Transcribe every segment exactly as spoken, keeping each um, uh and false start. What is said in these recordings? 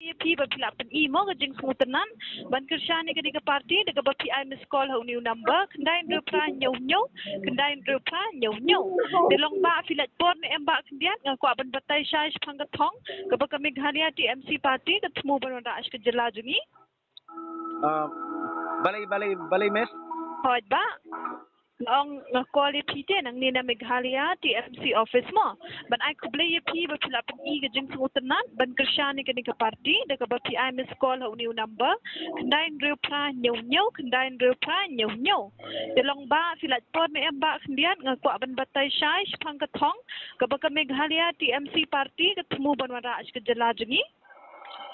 Ïa phi ba phi lah pyni mo ka jingsngewtynnat ban kyrshan ïa kane ka party da kaba phi ai miss call ha une u number khyndai hynriew phra hynñiew hynñiew khyndai hynriew phra hynñiew hynñiew. Te long ba phi lah por ne em ba khyndiat, nga kwah ban batai shai shaphang ka thong kaba ka Meghalaya T M C party ka thmu ban wanrah sha ka jylla jong ngi. Ah, balei, balei, balei, miss? Hooid bah. Nga ong nga call ïa phi te nangne na Meghalaya T M C office mo, ban ai khublei ïa phi ba phi lah pyni ka jingsngewtynnat ban kyrshan ïa kane ka party da kaba phi ai miss call ha une u number khyndai hynriew phra hynñiew hynñiew khyndai hynriew phra hynñiew hynñiew. Te long ba phi lah por ne em ba khyndiat, nga kwah ban batai shai shaphang ka thong kaba ka Meghalaya T M C party ka thmu ban wanrah sha ka jylla jong ngi.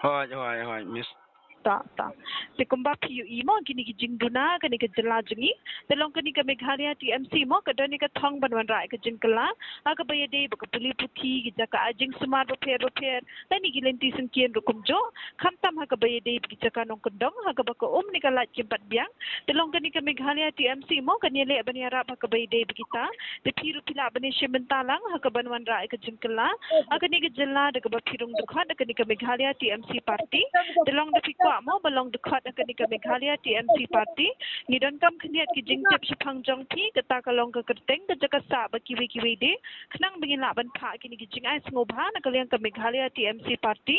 Hooid, hooid, hooid, miss. Ta, ta. Te kumba phi ïohi mo kine ki jingduna kane ka jylla jong ngi. Te long kane ka Meghalaya T M C mo ka don ïa ka thong ban wanrah ïa ka jingkylla ha kaba ïadei bad ka pule puthi, ki jaka ai jingsumar bapher bapher, lane ki lynti syngkien ruh kumjuh, khamtam ha kaba ïadei bad ki jaka nongkyndong ha kaba ka um ne ka lait kim pat biang. Te long kane ka Meghalaya T M C mo kan ïaleh ban ïarap ha kaba ïadei bad kita. Te phi ruh phi lah ban ïashim bynta lang ha kaban wanrah ïa ka jingkylla ha kane ka jylla da kaba phi rung dkhot ha kane ka Meghalaya T M C party. Te long da phi kwah mo ba long dkhot ha kane ka Meghalaya T M C party, ngi donkam khyndiat ki jingtip shaphang jong phi, kata ka long ka kyrteng, ka jaka sah bad kiwei kiwei de, khnang ba ngin lah ban phah kine ki jingai sngewbha na ka liang ka Meghalaya T M C party.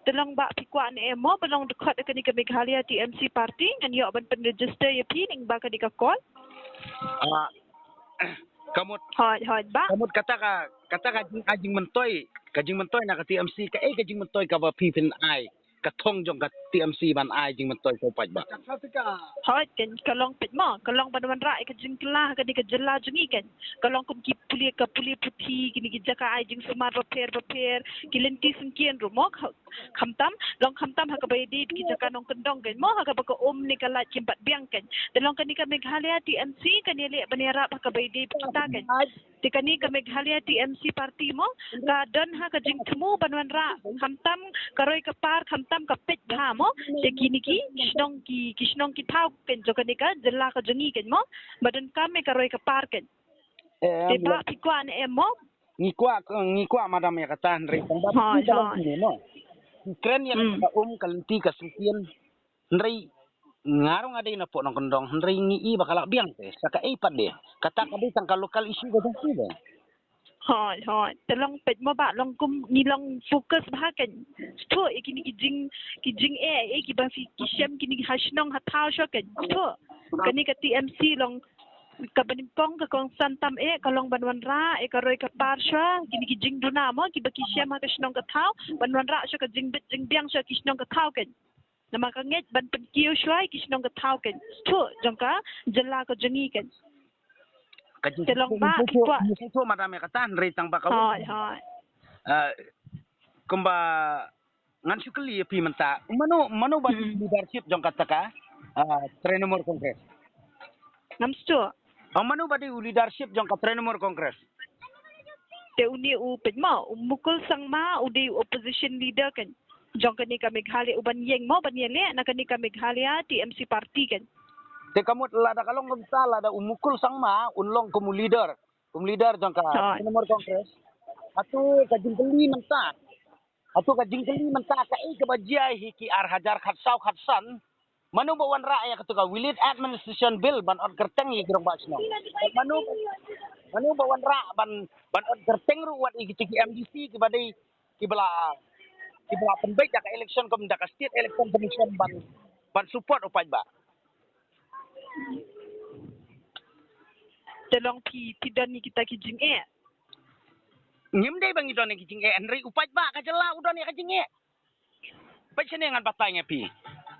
Te long ba phi kwah ne em mo ba long dkhot ha kane ka Meghalaya T M C party, ngan ïoh ban pynregister ïa phi lyngba kane ka call. Ah, ka mut, Hooid, hooid bah. ka mut kata ka, kata ka jing, ah, jingmyntoi, ka jingmyntoi na ka T M C, kaei ka jingmyntoi kaba phi phin ai, ka thong jong ka T M C ban ai jingmyntoi sha u paidbah? Hooid, kan ka long peit mo, ka long ban wanrah ïa ka jingkylla ha kane ka jylla jong ngi kan. Ka long kum ki pule, ka pule puthi, kine ki jaka ai jingsumar bapher bapher, ki lynti syngkien ruh mo, kha-, khamtam, long khamtam ha kaba ïadei bad ki jaka nongkyndong kan mo, ha kaba ka um ne ka lait kim pat biang kan. Te long kane ka Meghalaya T M C kan ïaleh ban ïarap ha kaba ïadei bad kita kan. Te kane ka Meghalaya T M C party mo ka don ha ka jingthmu ban wanrah khamtam ka roi ka par, khamtam ka peit bha mo sha kine ki shnong, ki, ki shnong ki thaw kan jong kane ka jylla ka jong ngi kan mo, ba donkam ïa ka roi ka par kan. Te ba phi kwah ne em mo? Ngi kwah, ngi kwah madam ïa kata, hynrei tang ba phi kwah ne mo? Ki kren ïa ka um ka lynti ka syngkien, hynrei nga ruh nga dei na pdeng nongkyndong, hynrei ngi i ba ka lah biang te sa kaei pat de. Kata ka dei tang ka local issue ka jong phi de. Hooid, hooid. Te long peit mo bah, long kum ngi long focus bha kan. Shuh ïa kine ki jing, ki jingeh, eh, kiba phi, ki shem kine ha shnong ha thaw shuh kan. Shuh. Kane ka T M C long kaba nyngkong ka kongsan tam eh, ka long ban wanrah ïa ka roi ka par shuh kine ki jingduna mo, kiba ki shem ha ka shnong ka thaw, ban wanrah shuh ka jingbit jingbiang shuh ki shnong ka thaw kan. Namar ka ngeit ban pynkiew shuh ïa ki shnong ka thaw kan. Shuh jong ka jylla ka jong ngi kan. Te long ba ki kwah. Shuh madam ïa kata, hynrei tang ba ka. Hooid, hooid. Kumba ngan shu kylli ïa phi mynta, mano, mano ba dei u leadership jong kata ka, ah, Trinamool Congress? Ngam shu. Oh, mano ba dei u leadership jong ka Trinamool Congress? Te une u peit mo, u Mukul Sangma u dei u opposition leader kan jong kane ka Meghalaya, u ban ïeng mo ban ïaleh na kane ka Meghalaya T M C party kan. Te ka mut lada ka long kumta, lada u Mukul Sangma un long kum u leader, kum leader jong ka Trinamool Congress. Hato ka jingkylli mynta, hato ka jingkylli mynta, kaei kaba jia hi ki ar hajar khatsaw khatsan, mano ba wanrah ïa katu ka Village Administration Bill ban ot kyrteng ïa ki rangbah shnong? Mano, mano ba wanrah ban, ban ot kyrteng ruh wat ïa kitu ki M D C kiba dei, kiba la, kiba la pynbeit da ka election kum da ka State Election Commission ban, ban support u paidbah? Te long phi, phi don ïa kita ki jingeh? Ngim dei ba ngi don ïa ki jingeh, hynrei u paidbah ka jylla u don ïa ka jingeh. Peit shane ngan batai ïa phi.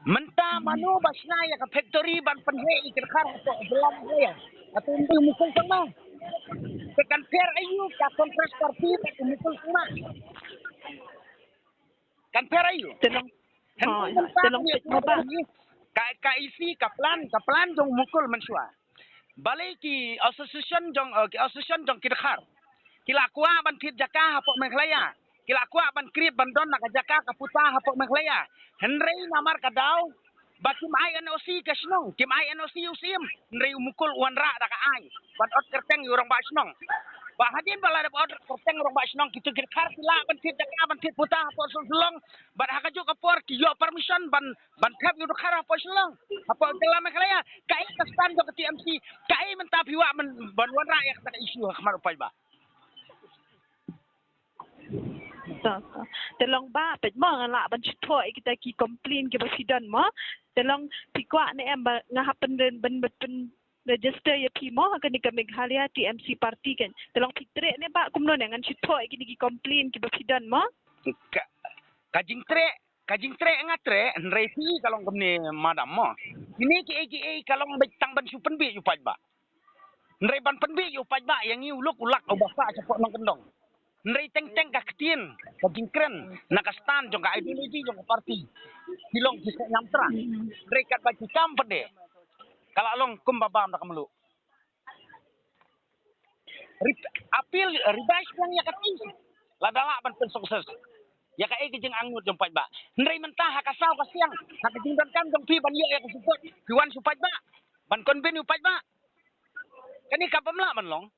Mynta mano ba shna ïa ka factory ban pynheh ïa ki dkhar hapoh jylla Meghalaya? Hato ym dei u Mukul Sangma? Te kan pher aïu ka Congress Party bad u Mukul Sangma? Kan pher aïu? Te long, hynrei mynta te long peit mo ba ka, ka isi ka plan, ka plan jong u Mukul mynshuwa. Balei ki association jong, eh, ki association jong ki dkhar ki la kwah ban thied jaka hapoh Meghalaya, ki la kwah ban create ban don na ka jaka ka puta hapoh Meghalaya. Hynrei namar ka daw ba kim ai N O C ka shnong, kim ai N O C u Syiem, hynrei u Mukul u wanrah da ka aiñ ban ot kyrteng ïa u rangbah shnong. Ba hadien ba la dep order kyrteng rangbah shnong, kito ki dkhar ki lah ban thied jaka, ban thied puta hapoh Shillong. Bad ha kajuh ka por ki ïoh permission ban, ban thep ïa u dkhar hapoh Shillong, hapoh jylla Meghalaya. Kaei ka stand jong ka T M C? Kaei mynta phi wad ban, ban wanrah ïa kata ka issue ha khmat u paidbah? To, to. Te long ba peit mo, nga lah ban shu thoh ïa kita ki complain kiba phi don mo. Te long phi kwah ne em ba nga hap pyn, ban, ban pyn register ïa phi mo ha kane ka Meghalaya T M C party kan? Te long phi treh ne ba kumno ne, ngan shu thoh ïa kine ki complain kiba phi don mo. Ka, ka jingtreh, ka jingtreh nga treh, hynrei phi ka long kumne madam mo. Kine kiei kiei ka long beit tang ban shu pynbiej ïa u paidbah. Hynrei ban pynbiej ïa u paidbah, ïa ngi u lok u lak uba sah shapoh nongkyndong. Hynrei teng teng ka ktien, ka jingkren na ka stand jong ka ideology jong ka party, ki long ki seh ñiamtra. Hynrei katba ki kam pat de, ka la long kumba bam da ka mluh. Rep-, appeal, revise biang ïa kata, lada lah ban pynsuccess ïa kaei ka jingangnud jong u paidbah. Hynrei mynta ha ka saw ka siang, ha ka jingdonkam jong phi ban ïoh ïa ka support, phi wan sha u paidbah ban convince u paidbah. Kane ka bym lah ban long.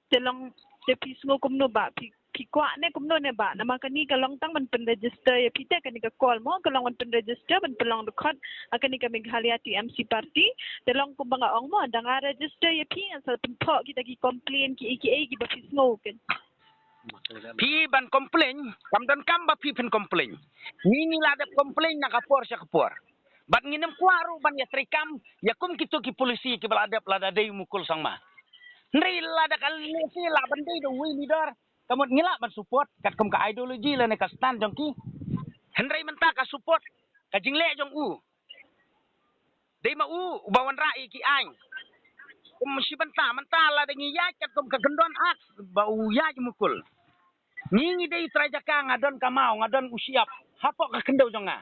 Te long, te phi sngew kumno ba, phi, phi kwah ne kumno ne ba? Namar kane ka long tang ban pynregister ïa phi, te kane ka call mo ka long ban pynregister, ban pynlong dkhot ha kane ka Meghalaya T M C party. Te long kumba nga ong mo, da nga register ïa phi, ngan sa pynthoh kita ki complain kiei kiei kiba phi sngew kan. Phi ban complain, kam donkam ba phi phin complain. Ngi ngi la dep complain na ka por sha ka por. Bad ngim kwah ruh ban ïa treikam ïa kum kito ki policy kiba la dep lada dei u Mukul Sangma. Hynrei lada ka lehse lah ban dei da uwei u leader, ka mut ngi lah ban support katkum ka ideology lane ka stand jong ki. Hynrei mynta ka support, ka jingleh jong u, dei ma u uba wanrah ïa ki aiñ. Kum shi bynta, mynta lada ngi ïaid katkum ka kyndon akt ba u ïaid u Mukul, ngi ngi dei trai jaka, nga don ka maw, nga don u shyiap hapoh ka khyndew jong nga.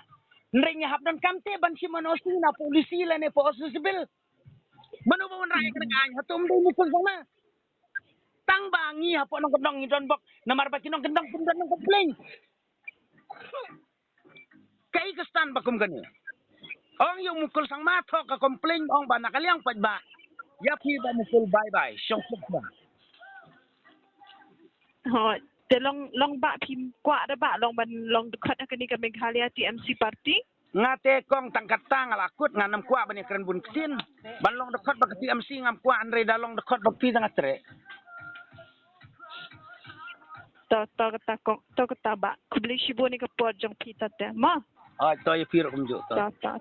Hynrei ngi hap donkam te ban shim N O C na policy lane po O C civil. Mano ba wanrah ïa kane ka aiñ? Hato ym dei u Mukul Sangma? Tang ba ngi hapoh nongkyndong ngi don bok, namar ba ki nongkyndong kim don nang complain. Kaei ka stand ba kum kane? Ong ïa u Mukul Sangma thoh ka complain, ong ba na ka liang paidbah, ïa phi Bah Mukul bye bye, shong suk ba. Ho, te long, long ba phi kwah da ba long ban long dkhot ha kane ka Meghalaya T M C party? Nga te kong tang kata nga la kut, ngam kwah ban ïa kren bun ktien. Ban long dkhot bad ka T M C ngam kwah, hynrei da long dkhot bad phi da nga treh. To, to kata kong, to kata ba. Khublei shibun ïa ka por jong phi te mo. Ai, to ïa phi ruh kumjuh to. To, to.